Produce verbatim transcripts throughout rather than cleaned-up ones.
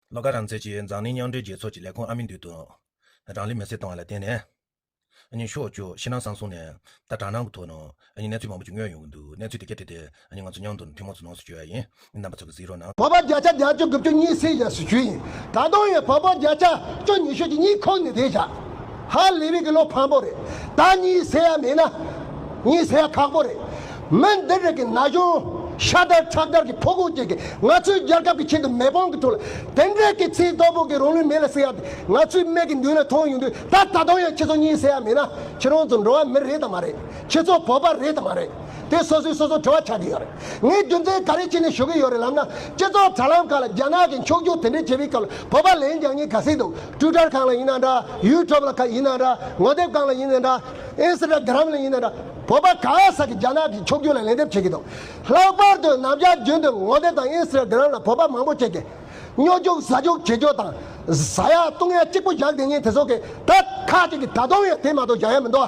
བློ་དགའ་རང་བཙན་གྱིས་འཛམ་གླིང་མཉམ་འབྲེལ་རྒྱལ་ཚོགས་ཀྱི་ལས་ཁུངས་ཨ་མི་འདུས་དང་། རང་ལུས་མེར་སྲེག་བཏང་བ་ལ་བརྟེན་ནས། ཨ་ནི་ཤོག་བཅུ་ཕྱི་ནང་གསང་གསུམ་ནས་ད་དྲ་སྣང་གི་ཐོག་ནང་ཨ་ནི་གནས་ཚུལ་མང་པོ་ཅིག་ཉོས་ཡོང་གི་འདུག་གནས་ཚུལ་དེ་ག་དེ་དེ་ཨ་ནི་ང་ཚོ་མཉམ་དུ་ཐུན་མོང་ཚོ་ནང་སུ་བཅོས་ཡ་ཡིན། རྣམ་པ་ཚོ་གི་གཟིགས་རོགས་གནང་། བོད་པ་བརྒྱ་ཆ་བརྒྱད་ཅུ་དགུ་བཅུ་གཉིད་སད་ཡ་སུ་བཅུ་ཡིན། ད་དུང་ཡང་བོད་པ་བརྒྱ་ཆ་བཅུ་ཉི་ཤུ་ཅིག་གཉིད་ཁུག་ནས་བསྡད་བཞག་ཧ་ལས་པའི་གི་བློ་ཕམ་པོ་རེད། ད་གཉིད་སད་ཡ་མེད་ན། གཉིད་སད་ཡ་ཁག་པོ་རེད། མི་འདི་འདྲ་གི་ན་གཞོན་ཤ་དར་ཁྲག་དར་གི་ཕོ་རྒོད་ཅིག་གི་ང་ཚོའི་རྒྱལ་ཁབ་ཀྱི་ཆེད་དུ་མེ་དཔུང་གི་ཐོག་ལ་དེ་འདྲ་གི་ཚེ་སྟོབས་པོ་གི་རང་ལུས་མེ་ལ་བསྲེགས་ཡ་དེ་ང་ཚོའི་མིག་གི་མདུན་ལ་མཐོང་ཡོང་དུས། ད་ད་དུང་ཡང་ཁྱེད་ཚོ་གཉིད་སད་ཡ་མེད་ན་ཁྱེད་རང་ཚོ་འགྲོ་བ་མི་རེད་དམ་མ་རེད། ཁྱེད་ཚོ་བོད་པ་རེད་དམ་མ་རེད། དེ་སོ་སོས་སོ་སོ་དྲི་བ་ཆགས་ཀྱི་ཡོད་རེད། ངས་རྒྱུ་མཚན་ག་རེ་བྱས་ནས་ཞུ་གི་ཡོད་རེད་ལབ་ན། སྤྱི་ཚོགས་དྲ་ལམ་ཁག་ལ་རྒྱ་ནག་གི་འཁྱོག་བརྗོད་དེ་འདྲས་བྱེད་པའི་སྐབས་ལ་བོད་པ་ལན་རྒྱག་མཁན་ག་ཚོད་འདུག་ཊུའི་ཊར་སྒང་ལ་ཡིན་ན་འདྲ། ཡུ་ཊུབ་ལ་ཁ་ཡིན་ན་འདྲ། ངོ་དེབ་སྒང་ལ་ཡིན་ན་འདྲ། ཨིན་སི་ཊ་གྷི་རམ་ལ་ཡིན་ན་འདྲ། བོད་པ་ག་ས་གི་རྒྱ་ནག་གི་འཁྱོག་བརྗོད་ལ་ལན་འདེབས་བྱེད་ཀྱི་འདུག་ལྷག་པར་དུ་ནམ་ཞག་རྒྱུན་དུ་ངོ་དེབ་དང་ཨིན་སི་ཊ་གྷི་རམ་ལ་བོད་པ་མང་པོ་བྱེད་ཀྱི། སྨྱོ་རྒྱུག་ཟ་རྒྱུག་བྱེད་རྒྱུ་དང་། ཟ་ཡ་བཏུང་ཡ་གཅིག་པུ་བཞག་བསྡད་མཁན་དེ་ཚོ་གིས་ད་ཁ་ཅིག་གིས་ད་དུང་ཡང་དེ་མ་གཏོགས་བཞག་ཡ་མི་འདུག་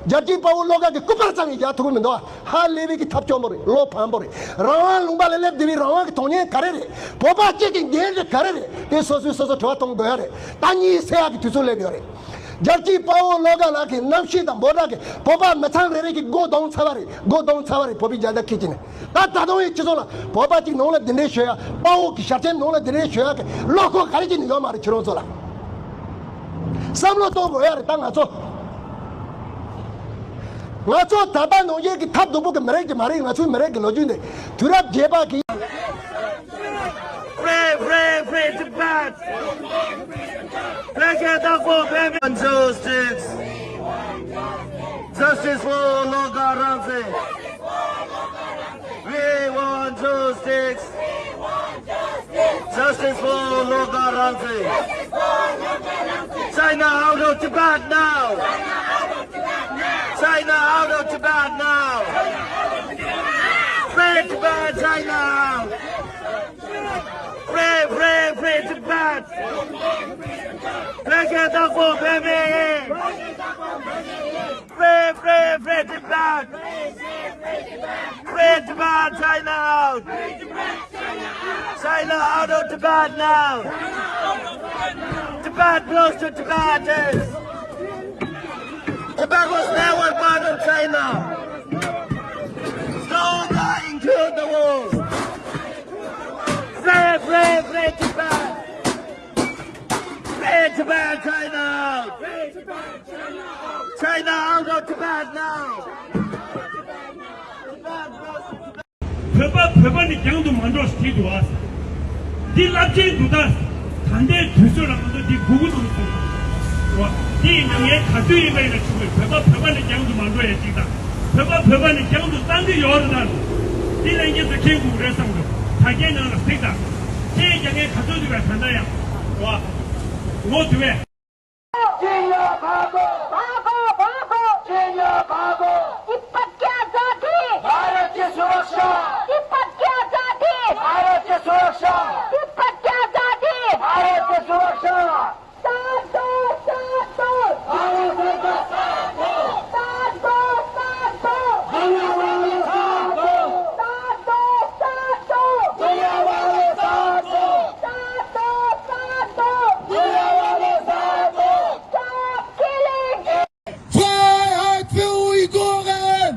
རྒྱལ་གཅེས་དཔའ་བོ་བློ་དགའ་གི་སྐུ་པར་ཙམ་ཡང་བཞག་ཐུབ་ཀྱི་མི་འདུག་ཧ་ལས་པའི་གི་ཐབས་སྐྱོ་པོ་རེད། བློ་ཕམ་པོ་རེད། རང་དབང་ལུང་པ་ལ་སླེབས་བསྡད་པའི་རང་དབང་གི་དོན་སྙིང་ག་རེ་རེད། བོད་པ་སྤྱི་གི་འགན་རེད་ག་རེ་རེད། དེ་སོ་སོས་སོ་སོ་དྲི་བ་གཏོང་དགོས་ཡ་རེད། ད་གཉིད་སད་ཡ་གི་དུས་ཚོད་སླེབས་ཡོད་རེད། རྒྱལ་གཅེས་དཔའ་བོ་བློ་དགའ་ལགས་ཀྱི་རྣམ་ཤེས་དང་འབོད་སྒྲ་གིས་བོད་པ་མི་ཚང་རེ་རེ་གི་མགོ་གདོང་ཚ་བ་རེད། མགོ་གདོང་ཚ་བ་རེད། བོད་པའི་རྒྱལ་དར་འཁྱེར་གྱིན་ནས། ད་ད་དུང་ཡང་སྤྱི་ཚོགས་ལ་བོད་པ་གཅིག་ནང་ལ་འདི་འདྲའི་ཤོད་ཡ། དཔའ་བོ་གི་ཞབས་བརྟན་ནང་ལ་འདི་འདྲའི་ཤོད་ཡ་གི་བློ་ཁོག་ག་རེ་གཅིག་ནས་ཡོད་མ་རེད། ཁྱེད་རང་ཚོ་ལ་བསམ་བློ་གཏོང་དགོས་ཡ་རེད། ད་ང་ཚོ་ང་ཚོ་ད་ལྟ་ནང་བཞིན་གྱི་ཐབས་སྡུག་པོ་གི་མི་རིགས་ཀྱི་མ་རེད། ང་ཚོའི་མི་རིགས་ཀྱི་ལོ་རྒྱུས་འདི་དུས་རབས་བརྒྱད་པ་གི Free, free, free Tibet! Black and Dog for Baby! Justice! Justice for Loga Ramsey! We want justice! Justice for Loga Ramsey! China out of Tibet now! China out of Tibet now! Free Tibet, China out! Free, free, free Tibet! Black and Dog for Baby! Free, free, free Tibet! Free Tibet, China out! China out of Tibet now! Tibet belongs to Tibetans! Tibet was never part of China! Don't lie into the world! Free, free, free Tibet! Free Tibet, China out! China out of Tibet now! བོད་པ་བོད་པ་ནི་རྒྱང་དུ་མ་འགྲོ་ཞེས་བྲིས་འདུག་ཨ། འདི་རླབས་ཆེན་འདུག་ད། ད་ལྟའི་དུས་ཚོད་ལ་ང་ཚོ་འདི་སྒུག་གི་འདུག་གསུངས་པ། འདི་ཡིན་ན་ངས་ག་དུས་ཡིན་པ་ཡིན་ན་ཆུ་བོས་བོད་པ་བོད་པ་ནི་རྒྱང་དུ་མ་འགྲོ་ཡ་གཅིག་དང་། བོད་པ་བོད་པ་ནི་རྒྱང་དུ་བཏང་གི་ཡོད་རེད་ད། འདི་ལན་རྒྱས་སུ་མཁྱེན་དགོས་རེད་བསམ་འདུག་ད་རྒྱའི་ནང་ལ་གཟིགས་དང་། ཁྱེད་རྒྱ་ངའི་ག་ཚོད་འདུག་བས་ད་ལྟ་ཡང་། འོ། ངོ་དུ་བས། 进呀，爬过！爬过，爬过！进呀，爬过！तिब्बत की आजादी! भारत की सुरक्षा! तिब्बत की आजादी! भारत की सुरक्षा! तिब्बत की आजादी! भारत की सुरक्षा! साथ दो, साथ दो! भारत सरकार साथ दो! साथ दो, साथ दो! दुनिया वाले साथ दो! साथ दो, साथ दो! दुनिया वाले साथ दो! साथ दो, साथ दो! दुनिया वाले साथ दो! Stop killing! Freiheit für Uiguren!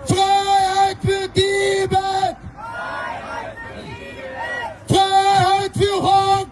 Freiheit für Tibet! Freiheit für Hong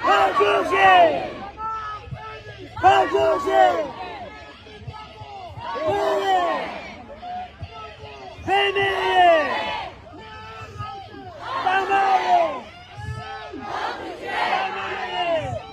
ཕར་ཕྱོགས་ཤིག་ཕར་ཕྱོགས་ཤིག་ཕེབས་མེད། ཕེབས་མེད། གཙང་མ་རེད།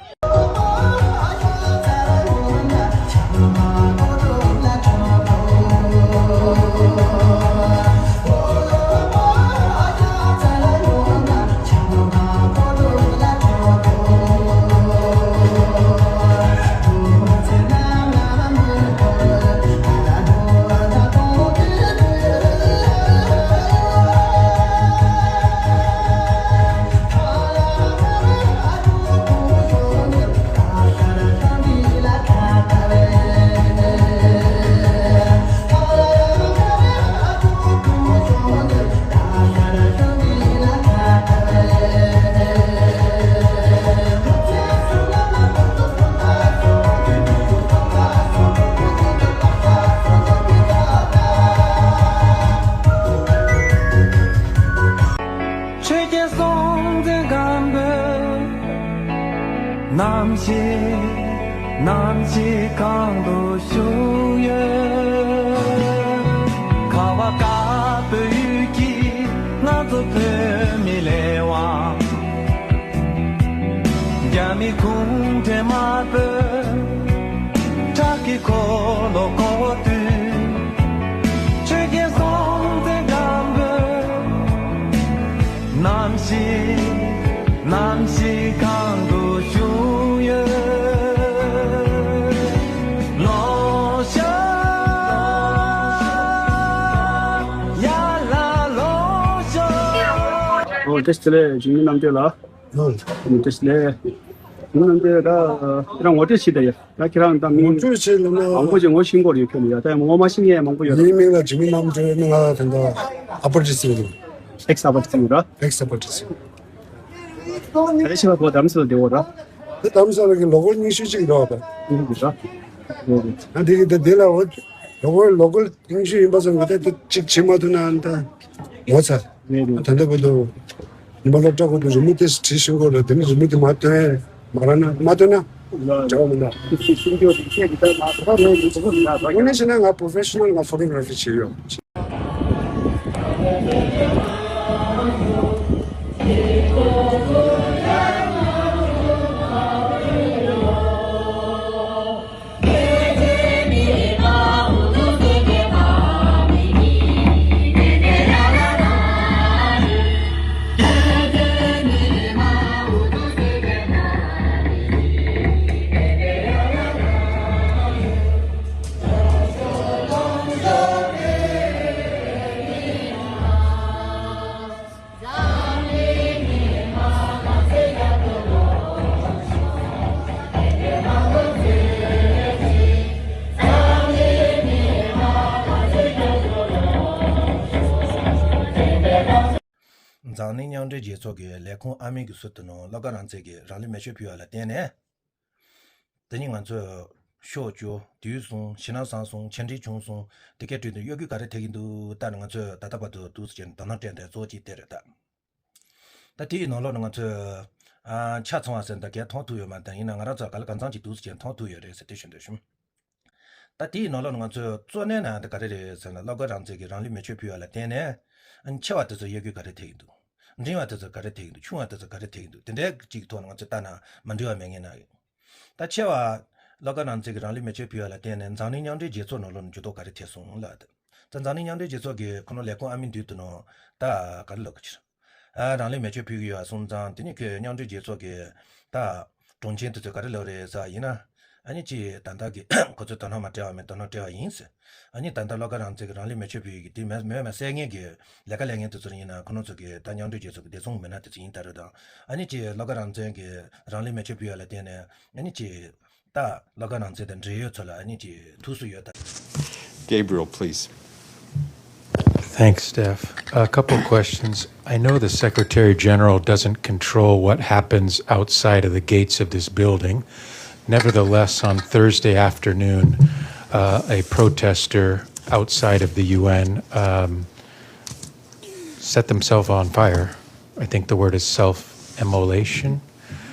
ཆོས་རྒྱལ་སྲོང་བཙན་སྒམ་པོས་ནམ་ཞིག་ནམ་ཞིག་གང་དུ་བཞུགས་ཡོད། ཁ་བ་དཀར་པོའི་ཡུལ་གྱི་ང་ཚོ་བོད་མི་ལས་དབང་རྒྱ་མི་གུང་ཁྲན་དམར་པོས་བྲག་གི་འཁོར་ལོ་བསྐོར་དུས། ཆོས་རྒྱལ་སྲོང་བཙན་སྒམ་པོས་ནམ་ཞིག་ནམ་ཞིག་གང་དུ་བཞུགས་ཡོད། ལོངས་ཤོག་ཡར་ལ་ལོངས་ཤོག་ཨོ་བཀྲ་ཤིས་བདེ་ལེགས། འཇིགས་མེད་རྣམ་གྲོལ་ལགས། ཨོ་བཀྲ་ཤིས་བདེ་ལེགས། འཇིགས་མེད་རྣམ་གྲོལ་ད་ཁྱེད་རང་ངོ་སྤྲོད་བྱེད་དང་ཡ། ད་ཁྱེད་རང་ད་མིང་ངོ་སྤྲོད་བྱེད་ལབ་ན་མང་པོ་ཞིག་ངོ་ཤེས་ཀྱི་ཡོད་ཁྱོད་ནི་ཡ། ད་ངོ་མ་ཤེས་མཁན་མང་པོ་ཡོད་རེད། ངའི་མིང་ལ་འཇིགས་མེད་རྣམ་གྲོལ། ནི་ང་ད་ལྟ་ཨ་པར་ཌི་སི་ཊི་སི་ཡིན། ཨེག་སི་ཨ་པར་ཌི་སི་ཡིན་ར། ཨེག་སི་ཨ་པར་ཌི་སི་ཡིན། ད་ལྟ་ཕྱི་ལ་གོ་དམ་སེལ་བདེ་བོ་ར། ད་དམ་སེལ་གྱི་ལོ་འཁོར་ཉི་ཤུ་གཅིག་རེད་བ། ཉི་ཤུ་གཅིག་ར། ཨ་འདི་གི་ད་འདི་ལ་འོ་ལོ་འཁོར་ལོ་འཁོར་ཉི་ཤུ་ཡིན་པ་སོང་གི་ད་ད་གཅིག་བྱེད་མ་ཐུབ་ན་ད་ངོ་ཚ། ད་ལྟ་བར་དུ་ཉི་མ་སློབ་གྲྭ་ཁོ་ཚོ་རི་མོ་དེ་བྲིས་ཤིང་གོ་ལ་དེ་ནི་རི་མོ་དེ་མ་སྟོན་མ་ར་ན་མ་སྟོན་ན་བྱ་བ་མི་འདུག་དངོས་གནས་བྱས་ན་ང་professional ང་photography བྱེད་ཡོད། འཛམ་གླིང་མཉམ་འབྲེལ་རྒྱལ་ཚོགས་ཀྱི་ལས་ཁུངས་ཨ་མི་གི་ཟུར་དུ་ནང་བློ་དགའ་རང་བཙན་གྱིས་རང་ལུས་མེ་མཆོད་ཕུལ་བ་ལ་བརྟེན་ནས། དེ་ཉིད་ང་ཚོས་ཤོག་བཅུ་དུས་གསུམ་ཞེད་སྣང་བཟང་གསུམ་ཆེ་འབྲིང་ཆུང་གསུམ་དེ་གའི་ཁྲོད་དུ་གཡོ་སྒྱུ་ག་རེ་ཐེབས་ཀྱི་འདུག་ལྟ་ན་ང་ཚོས་ད་ལྟ་བར་དུ་འདུག་ཟེར་གྱི་དོ་སྣང་སྤྲད་དེ་གཙོ་བོ་གཅིག་དེ་རེད་ད། ད་དེའི་ནང་ལོགས་ནས་ང་ཚོས་ཨ་ཆ་ཚང་བ་ཟེར་ད་གས་མཐོང་ཐུབ་ཡོད་མ་རེད། ད་ཡིན་ན་ང་རང་ཚོ་ག་ལ་གང་འཚམ་ཅིག་འདུག་ཟེར་གྱི་མཐོང་ཐུབ་ཡོད་རེད་ཟེར་དེ་ཞུ་འདོད་བྱུང་། ད་དེའི་ནང་ལོགས་ནས་ང་ཚོས་གཙོ་གནད་ན་ད་ག་རེ་རེད་ཟེར་ན་བློ་དགའ་རང་བཙན་གྱིས་རང་ལུས་མེ་མཆོད་ཕུལ་བ་ལ་བརྟེན་ནས་ཨ་ཆེ་བ་དེ་ཚོ་གཡོ་སྒྱུ་ག་རེ་ཐེབས་ཀྱི་འདུག་འབྲིང་བ་དེ་ཚོ་ག་རེ་ཐེབས་ཀྱི་འདུག་ཆུང་བ་དེ་ཚོ་ག་རེ་ཐེབས་ཀྱི་འདུག་དེ་འདྲའི་གཅིག་ཐོག་ནས་ང་ཚོས་ལྟ་ན་མ་འགྲིག་པ་མེད་ངེས་ན། ད་ཆེ་བ་བློ་དགའ་རང་བཙན་གྱིས་རང་ལུས་མེ་མཆོད་ཕུལ་བ་ལ་བརྟེན་ནས་འཛམ་གླིང་མཉམ་འབྲེལ་རྒྱལ་ཚོགས་ནང་ལོགས་ནས་འགྱུར་ལྡོག་ག་རེ་ཐེབས་སོང་ལབ། ད་འཛམ་གླིང་མཉམ་འབྲེལ་རྒྱལ་ཚོགས་ཀྱི་ཁོ་ནོ་ལས་ཁུངས་ཨ་མི་མདུན་དུ་ནོ་ད་ག་རེ་ལབ་དགོས་ཕྱིར། ཨ་རང་ལུས་མེ་མཆོད་ཕུལ་གྱི་ཡོད་པ་སོང་ཙང་དེ་ནི་ཁོས་མཉམ་འབྲེལ་རྒྱལ་ཚོགས་ཀྱི་ད་དྲུང་ཆེན་དེ་ཚོས་ག་རེ་ལབ་རེད་ཟེར་བ་ཡིན་ན། ཨ་ནི་ཅི་ད་ལྟ་གི་ཁོ་ཚོས་དོ་སྣང་མ་སྤྲད་པ་མིན་དོ་སྣང་སྤྲད་པ་ཡིན་ཟེར། ཨ་ནི་ད་ལྟ་བློ་དགའ་རང་བཙན་གྱིས་རང་ལུས་མེ་མཆོད་ཕུལ་ཡོད་ཀྱི་དེ་མེད་མེད་མེད་གསལ་ངེས་ཀྱི་ལས་ཀ་ལས་མཁན་དེ་ཚོར་ཡིན་ན་ཁོ་རང་ཚོ་གི་ད་མཉམ་འབྲེལ་རྒྱལ་ཚོགས་ཀྱི་བདེ་སྲུང་མི་སྣ་དེ་ཚོ་ཡིན་ད་རེད་དང་། ཨ་ནི་ཅི་བློ་དགའ་རང་བཙན་གྱིས་རང་ལུས་མེ་མཆོད་ཕུལ་ཡ་ལ་བརྟེན་ནས་ཨ་ནི་ཅི་ད་བློ་དགའ་རང་བཙན་དང་འབྲེལ་ཡོད་ཚོ་ལ་ཨ་ནི་ཅི་ཐུགས་སུ་ཡོད་ད། Gabriel, please. Thanks, Steph. A couple questions. I know the Secretary General doesn't control what happens outside of the gates of this building. Nevertheless, on Thursday afternoon, uh, a protester outside of the U N, um, set themselves on fire. I think the word is self-immolation.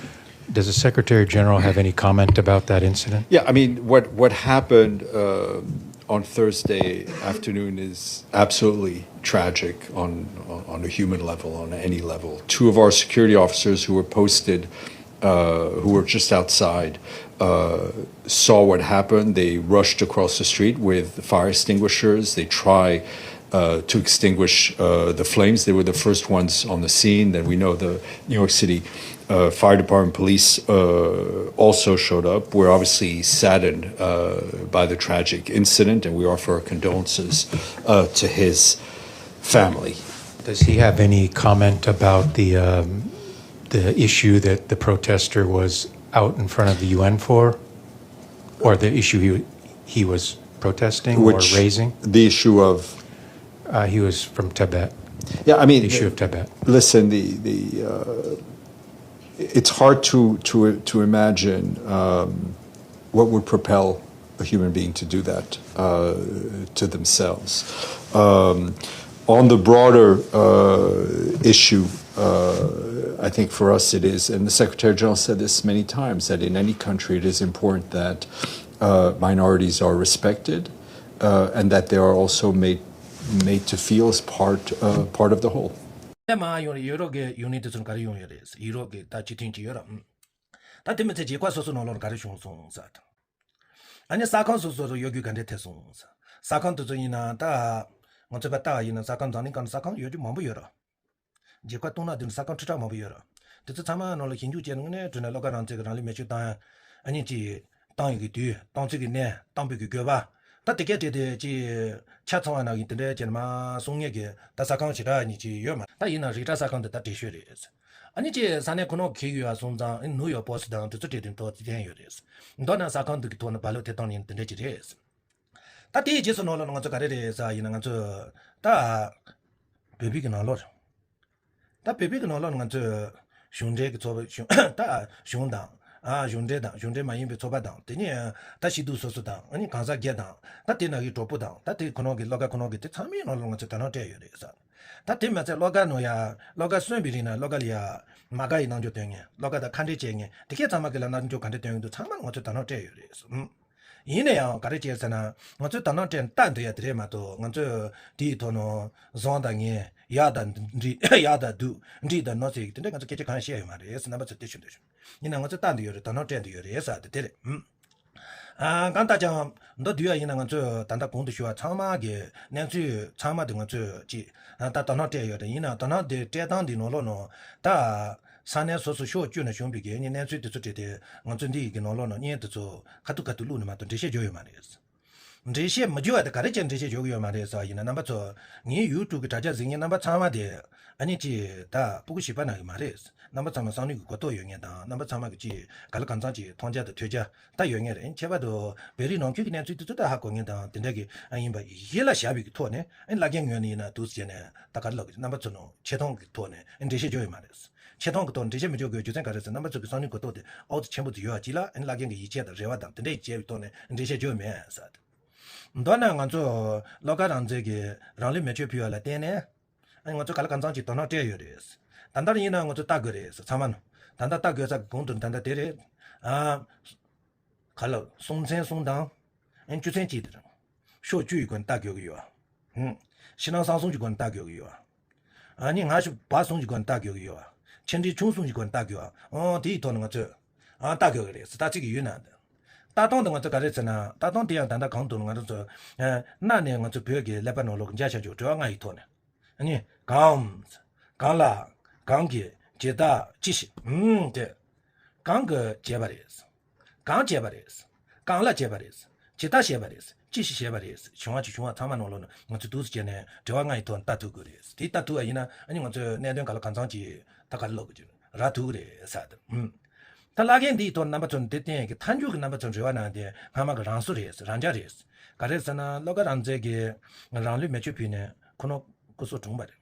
Does the Secretary General have any comment about that incident? Yeah, I mean, what what happened uh, on Thursday afternoon is absolutely tragic on, on on a human level, on any level. Two of our security officers who were posted, uh, who were just outside, uh, saw what happened. They rushed across the street with fire extinguishers. They try uh, to extinguish uh, the flames. They were the first ones on the scene. Then we know the New York City uh, Fire Department police uh, also showed up. We're obviously saddened uh, by the tragic incident, and we offer our condolences uh, to his family. Does he have any comment about the um, the issue that the protester was out in front of the U N for, or the issue he he was protesting Which, or raising? The issue of uh, he was from Tibet. Yeah, I mean, the issue of Tibet. Listen, the the uh, it's hard to to to imagine um, what would propel a human being to do that uh, to themselves. Um, on the broader uh, issue, uh, I think for us it is, and the Secretary General said this many times, that in any country it is important that uh, minorities are respected uh, and that they are also made made to feel as part uh, part of the whole. ཨེ་མ་ཡོང་ཡུ་རོབ་ཀྱི་ཡུལ་ནི་དེ་ཚོ་ག་རེ་ཡོང་ཡོད་རེད། ཡུ་རོབ་ཀྱི་ད་སྤྱི་མཐུན་གྱི་ཡོད་ར། ད་དེ་མི་ཚེ་རྗེས་ཁ་སོ་སོ་ནང་ལོགས་ག་རེ་བྱུང་སོང་ཟེར། ཨ་ནི་ས་ཁང་སོ་སོ་རུ་གཡོ་སྒྱུ་ག་འདྲས་ཐེབས་སོང་ཟེར། ས་ཁང་དེ་ཚོ་ཡིན་ན་ད་ང་ཚོ་པ་ཏག་ཡིན་ན་ས་ཁང་འཛམ་གླིང་སྒང་ས་ཁང་ཡོད་རྒྱུ་མང་པོ་ཡོད་ར། རྗེས་ཁ་གཏོང་ན་དེ་ནི་ས་ཁང་ཁྲི་ཕྲག་མང་པོ་ཡོད་ར། དེ་ཚོ་ཚང་མ་ནང་ལ་ཞིབ་འཇུག་བྱས་ནས་ངས་ནས་བྲོས་ནས་བློ་དགའ་རང་བཙན་གྱི་རང་ལུས་མེ་མཆོད་བཏང་ཡ། ཨ་ནི་ཅི། བཏང་ཡོད་ཀྱི་དུས་བཏང་ཚིག་གི་གནས་བཏང་པའི་གི་དགོས་པ། ད་དེ་སྐད་བྲིས་ཏེ་ཅི། ཆ་ཚང་བ་ན་གི་དེ་འདྲའི་ཅན་མ་གསུང་ངེས་ཀྱི་ད་ས་ཁང་ཞེ་དྲག་གཉིས་ཅི་ཡོད་མ་ད་ཡིན་ན་རིགས་གྲྭ་ས་ཁང་དེ་ད་བྲེལ་ཤོས་རེད། ཨ་ནི་ཅི་ས་གནས་ཁོ་ནོ་གི་ཡོད་པ་སོང་ཙང་ནུ་ཡོག་པོ་སི་དང་དེ་ཚོ་བྲིས་ཏེ་ཐོག་བརྩི་མཁན་ཡོད་རེད། མདོར་ན་ས་ཁང་དེ་གི་ཐོག་ནས་བ་ལོ་དེ་བཏང་ནས་དེ་འདྲ་ཅི་རེད། ད་དེའི་རྗེས་སུ་ནང་ལོགས་ང་ཚོ་ག་རེ་རེད་ཟེར་ཡིན་ན་ང་ཚོ་ད་བོད་པའི་གི་ནང་ལོགས། ད་བོད་པའི་གི་ནང་ལོགས་ང་ཚོས་གཞུང་འབྲེལ་གྱི་ཚོགས་པ་གཞུང་ད་གཞུང་དང་ཨ་གཞུང་འབྲེལ་དང་གཞུང་འབྲེལ་མ་ཡིན་པའི་ཚོགས་པ་དང་དེ་ནས་ད་སྐྱིད་སྡུག་སོ་སོ་དང་ཨ་ནི་གང་ཟག་སྒེར་དང་ད་དེ་ན་གི་གྲོགས་པོ་དང་ད་དེ་ཁོ་རང་གི་བློ་དགའ་ཁོ་རང་གི་དེ་ཚང་མའི་ནང་ལོགས་ང་ཚོས་དོ་སྣང་སྤྲད་ཡོད་རེད་ཟེར། ད་དེ་མ་ཚད་བློ་དགའ་ནང་ཡ་བློ་དགའ་གསོན་པའི་རིང་ན་བློ་དགའ་ལ་ཡ་མ་དགའ་ཡི་རྣམ་འགྱུར་སྟོན་མཁན་བློ་དགའ་དང་ཁ་འབྲལ་བྱེད་མཁན་དེ་གས་ཚང་མ་གི་ལ་རྣམ་འགྱུར་ག་འདྲ་སྟོན་ཡོད་འདུག་ཚང་མ་ང་ཚོས་དོ་སྣང་སྤྲད་ཡོད་རེད་ཟེར། ཡིན་ན་ཡང་ག་རེ་བྱས་ཟེར་ན་ང་ཚོས་དོ་སྣང་སྤྲད་ལྟ་འདོད་ཡ་དེ་རེད་མ་གཏོགས་ང་ཚོས་དེའི་ཐོག་ནས་བཟང་དང་ངན་ཡག་དང་འགྲིག་ཡག་དང་སྡུག་འགྲིག་དང་ནོར་ཟེར་གྱི་དེ་འདྲ་ང་ཚོ་སྐད་ཆ་གང་བཤད་ཡོད་མ་རེད་ཟེར་རྣམ་པ་ཚོ་དེ་ཞུ་འདོད་བྱུང་། ཡིན་ན་ང་ཚོས་ལྟ་འདོད་ཡོད་རེད་དོ་སྣང་སྤྲད་འདོད་ཡོད་རེད་ཟེར་དེ་དེ་རེད། ཨ་གང་ལྟར་ཀྱང་མདོར་བསྡུས་ཡ་ཡིན་ན་ང་ཚོས་ད་ལྟ་གོང་དུ་ཞུ་བ་ཚང་མ་གི་གནས་ཚུལ་ཚང་མ་དེ་ང་ཚོས་ཅིག་ད་དོ་སྣང་སྤྲད་ཡོད་རེད། ཡིན་ན་དོ་སྣང་དེ་སྤྲད་སྟངས་འདི་ནང་ལོགས་ནང་ད་ས་གནས་སོ་སོ་ཕྱོགས་བསྐྱོད་ནས་བྱུང་བའི་གི་ཨ་ནི་གནས་ཚུལ་དེ་ཚོ་བྲིས་ཏེ་ང་ཚོ་འདི་ཡི་གི་ནང་ལོགས་ནང་བརྙན་དེ་ཚོ་ཁ་ཐུག་ཁ་ཐུག་བླུགས་ནས་མ་གཏོགས་འགྲེལ་བཤད་བརྗོད་ཡོད་མ་རེད། འགྲེལ་བཤད་མི་བརྗོད་པ་དེ་ག་རེ་བྱས་འགྲེལ་བཤད་བརྗོད་ཀྱི་ཡོད་མ་རེད་ཟེར་བ་ཡིན་ན་རྣམ་པ་ཚོ་ངའི་ཡུ་ཊུབ་གི་དྲ་རྒྱ་གཟིགས་མཁན་རྣམ་པ་ཚང་མ་དེ་ཨ་ནི་ཅི་ད་སྤུ་གུ་བྱིས་པ་ནང་གི་མ་རེད། རྣམ་པ་ཚང་མ་བསམ་བློའི་གི་གོ་རྟོགས་ཡོད་མཁན་དང་རྣམ་པ་ཚང་མ་གི་ཅི་ག་ལ་གང་འཚམ་ཅིག་མཐོང་རྒྱ་དང་ཐོས་རྒྱ་ད་ཡོད་མཁན་རེད། ཁྱད་པར་དུ་བོད་རིགས་ནང་ཁུལ་གྱི་གནས་ཚུལ་དེ་ཚོ་ད་ཧ་གོ་མཁན་དང་དེ་འདྲ་གི་ཨ་ཡིན་པ་ཡིད་ལ་བཞག་པའི་གི་ཐོག་ནས་ཨ་ནི་བླ་རྒན་ངོས་ནས་ཡིན་ན་འདུག་ཟེར་ནས་ད་ག་རེ་ལབ་གི་རེད། རྣམ་པ་ཚོ་ནང་ཆེ་མཐོང་གི་ཐོག་ནས་ཨ་ནི་འགྲེལ་བཤད་བརྗོད་ཡོད་མ་རེད། ཆེ་མཐོང་གི་ཐོག་འགྲེལ་བཤད་མི་འཇོག་དགོས་རྒྱུ་མཚན་ག་རེ་ཟེར་རྣམ་པ་ཚོ་གི་བསམ་བློའི་གོ་རྟོགས་དེ་ཨོ་ཙི་ཆེན་པོ་ཙི་ཡོད་པ་ཅིག་ལ་ཨ་ནི་བླ་རྒན་གྱི་ཡིད་ཆེས་དང་རེ་བ་དང་དེ་འདྲ་ཡིད་ཆེས་པའི་ཐོག་ནས་འགྲེལ་བཤད་བརྗོད་མེད་ཟེར། མདོར་ན་ང་ཚོ་བློ་དགའ་རང་བཙན་གྱི་རང་ལུས་མེ་མཆོད་ཕུལ་བ་ལ་བརྟེན་ནས་ཨ་ནི་ང་ཚོ་ག་ལ་གང་འཚམ་ཅིག་དོ་སྣང་སྤྲད་ཡོད་རེད། ད་ལྟར་ཡིན་ན་ང་ཚོ་ལྟ་དགོས་རེད་ཚང་མ་ནོ། ད་ལྟ་ལྟ་དགོས་ས་གི་གོང་དུ་ད་ལྟ་དེ་རེད། ཨ། ག་ལ་སྲོང་བཙན་གསུམ་དང་ཨ་ནི་བཅུ་ཚན་གཅིག་དེ་རེད། ཕྱོགས་བཅུ་ཡི་སྒོ་ནས་ལྟ་དགོས་ཀྱི་ཡོད། ཧུམ། ཕྱི་ནང་གསང་གསུམ་གྱི་སྒོ་ནས་ལྟ་དགོས་ཀྱི་ཡོད། ཨ་ནི་སྔ་ཕྱི་བར་གསུམ་གྱི་སྒོ་ནས་ལྟ་དགོས་ཀྱི་ཡོད། ཆེ་འབྲིང་ཆུང་གསུམ་གྱི་སྒོ་ནས་ལྟ་དགོས། ཨོ་དེ་ཡི་ཐོག་ནས་ང་ཚོས་ཨ་ལྟ་དགོས་ཀྱི་རེད་ཟེར་ལྟ་ཚིག་གི་ཡུལ་ན་འདི། ལྟ་སྟངས་དེ་ང་ཚོ་ག་རེ་ཟེར་ན་ལྟ་སྟངས་དེ་ཡང་ད་ལྟ་གང་དུ་ང་རང་ཚོ་ཨ་གནའ་ནས་ང་ཚོ་བོད་ཀྱི་ཀླད་པ་ནང་ལོགས་འཇགས་བཞག་རྒྱུ་དྲི་བ་ལྔ་ཡི་ཐོག་ནས་ཨ་ནི་གང་གང་ལ་གང་གིས་ཇི་ལྟར་ཅི་ཞིག་ཨུམ་དེ་གང་གིས་བྱས་པ་རེད། གང་བྱས་པ་རེད། གང་ལ་བྱས་པ་རེད། ཇི་ལྟར་བྱས་པ་རེད། ཅི་ཞིག་བྱས་པ་རེད། བྱུང་བ་ཅིག་བྱུང་བ་ཚང་མ་ནང་ལོགས་ནས་ང་ཚོས་འདུག་སེ་བྱས་ནས་དྲི་བ་ལྔ་ཡི་ཐོག་ནས་ལྟ་ཐུབ་དགོས་རེད། དེ་ལྟ་ཐུབ་པ་ཡིན་ན་ཨ་ནི་ང་ཚོས་གནད་དོན་ག་ལ་གང་འཚམ་ཅིག་ད་ག་རེ་ལབ་དགོས་ཀྱི་ར་ཐུབ་ཀྱི་རེད་ཟེར་ཏེ། ཨུམ། ད་བླ་རྒན་འདིའི་ཐོག་རྣམ་པ་ཚོ་འདི་བསྟན་གྱི་མཐའ་མཇུག་གི་རྣམ་པ་ཚོ་འབྲེལ་བ་ནང་དེ་སྔ་མ་གི་རང་སོ་རེད། རང་འཇགས་རེད། ག་རེ་ཟེར་ན་བློ་དགའ་རང་བཙན་གྱིས་རང་ལུས་མེ་མཆོད་ཕུལ་ནས་ཁོ་ནོ་སྐུ་སྲོག་བྲོངས་པ་རེད།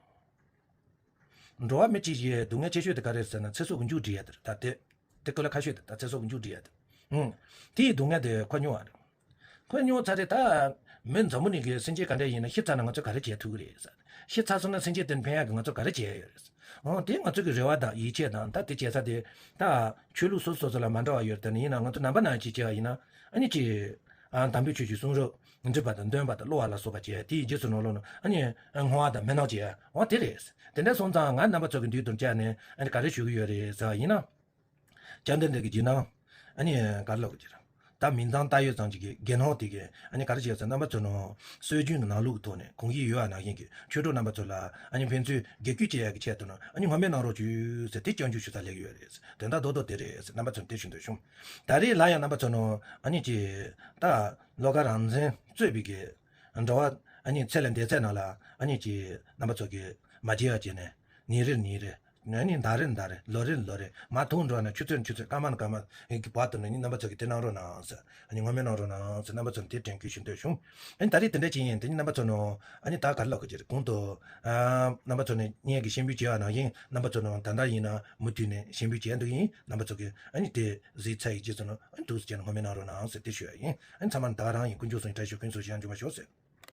འགྲོ་བ་མི་གཅིག་གི་སྡུག་བསྔལ་ཆེ་ཤོས་དེ་ག་རེ་ཟེར་ན་ཚེ་སྲོག་གི་མཇུག་སྒྲིལ་ཡ་དེ་རེད། ད་དེ་དེ་ཀོ་ལ་ཁ་ཤོས་དེ་ད་ཚེ་སྲོག་གི་མཇུག་སྒྲིལ་ཡ་དེ། ཧུམ། དེ་ཡི་སྡུག་བསྔལ་དེ་ཁོ་མྱོང་བ་རེད། ཁོ་མྱོང་ཚར་རེད་ད། མི་འཛམ་བུ་གླིང་གི་སེམས་ཅན་ག་འདྲ་ཡིན་ན་ཤི་ཚར་ན་ང་ཚོས་ག་རེ་བྱེད་ཐུབ་ཀྱི་རེད་ཟེར། ཤི་ཚར་སོང་ན་སེམས་ཅན་དེ་ཕན་ཡག་གི་ང་ཚོ་ག་རེ་བྱེད་ཡ་ཡོད་རེད། འོ་དེ་ང་ཚོ་གི་རེ་བ་དང་ཡིད་ཆེས་དང་ད་དེ་བྱེད་ས་དེ་ད་ཆོས་ལུགས་སོ་སོ་སོ་ལ་མ་འདྲ་བ་ཡོད་དེ་ནི་ཡིན་ན་ང་ཚོ་ནང་པ་ནང་བཞིན་བྱས་པ་ཡིན་ན་ཨ་ནི་ཅི། ཨ་དམ་པའི་ཆོས་ཀྱི་གསུང་རབ་འགྲུབ་པ་དང་འདོན་པ་དང་གློ་བ་ལ་སོགས་པ་བྱས་དེའི་རྗེས་སུ་ནོར་ལོ་ནོ་ཨ་ནི་བསྔོ་བ་དང་སྨོན་ལམ་བྱས་འོ་དེ་རེད། དེ་འདྲ་སོང་ཙང་ང་རྣམ་པ་ཚོ་གི་མདུན་དུ་བཅར་ནས་ཨ་ནི་ག་རེ་ཞུ་གི་ཡོད་རེད་ཟེར་བ་ཡིན་ན། བཅོམ་ལྡན་འདས་ཀྱི་རྗེས་གནང་། ཨ་ནི་ག་རེ་ལབ་དགོས་ཀྱི་རེད། ད་མིང་ཙམ་བཏགས་ཡོད་ཙམ་ཅིག་གི་དགེ་སློང་དེ་གས་ཨ་ནི་ག་རེ་བྱས་ཟེར་རྣམ་པ་ཚོ་ནང་སྲོལ་རྒྱུན་གྱི་ནང་ལུགས་ཀྱི་ཐོག་ནས་གོང་གི་ཡོད་པ་ནང་བཞིན་གྱི་ཆོས་གྲོགས་རྣམ་པ་ཚོ་ལ་ཨ་ནི་ཕན་ཚུན་དགེ་སྐྱོན་བྱེད་ཡག་གི་ཆེད་དུ་ནང་ཨ་ནི་སྔོན་སྨོན་གནང་རོགས་བྱོས་ཟེར་དེ་སྐྱོན་བརྗོད་ཞུ་ས་སླེབས་ཡོད་རེད། དོན་དག་རྡོག་རྡོག་དེ་རེད་ཟེར་རྣམ་པ་ཚོ་ནས་དེ་ཞུ་འདོད་བྱུང་། ད་རེས་ལ་ཡང་རྣམ་པ་ཚོ་ནང་ཨ་ནི་ཅི། ད་བློ་དགའ་རང་བཙན་གཙོས་པའི་གི་འགྲོ་བ་ཨ་ནི་ཚེ་ལས་འདས་ཚད་ནང་ལ་ཨ་ནི་ཅི་རྣམ་པ་ཚོ་གི་མ་བརྗེད་པ་བྱས་ནས་ཉིན་རེར་ཉིན་རེར། ཨ་ནི་ཟླ་རེར་ཟླ་རེར་ལོ་རེར་ལོ་རེར་མ་ཐུག་འགྲོ་ན་ཆུ་ཚོད་ཆུ་ཚོད་སྐར་མ་སྐར་མ་གི་བར་དུ་ནི་རྣམ་པ་ཚོ་གིས་དེ་གནང་རོགས་གནང་ཟེར། ཨ་ནི་སྔོན་སྨོན་གནང་རོགས་གནང་ཟེར་རྣམ་པ་ཚོ་ནས་དེ་དྲན་སྐུལ་ཞུ་འདོད་བྱུང་། ཨ་ནི་ད་རེས་དེ་འདྲ་ཅིག་ཡིན་དེ་ནི་རྣམ་པ་ཚོ་ནང་ཨ་ནི་ད་ག་རེ་ལབ་དགོས་ཀྱི་རེད་གོང་དུ། ཨ་རྣམ་པ་ཚོ་ནས་ངེད་ཀྱི་གཤིན་པོའི་བྱེ་བ་ནང་བཞིན་རྣམ་པ་ཚོ་ནང་ད་ལྟ་ཡིན་ན་མུ་མཐུད་ནས་གཤིན་པོའི་བྱེ་བ་འདུག་ཡིན་རྣམ་པ་ཚོ་གིས་ཨ་ནི་དེ་གཟིགས་ཚར་ཡི་རྗེས་སུ་ནང་ཨ་ནི་འདུག་སེ་བྱས་ནས་སྔོན་སྨོན་གནང་རོགས་གནང་ཟེར་དེ་ཞུ་ཡ་ཡིན། ཨ་ནི་ཚང་མ་ལ་ད་ག་རང་ཡིན། དཀོན་མཆོག་གསུམ་གྱི་བཀྲ་ཤིས་ཤོག་ཕུན་སུམ་ཚོགས་ཤིག་འབྱུང་བར་ཤོག་ཟེར།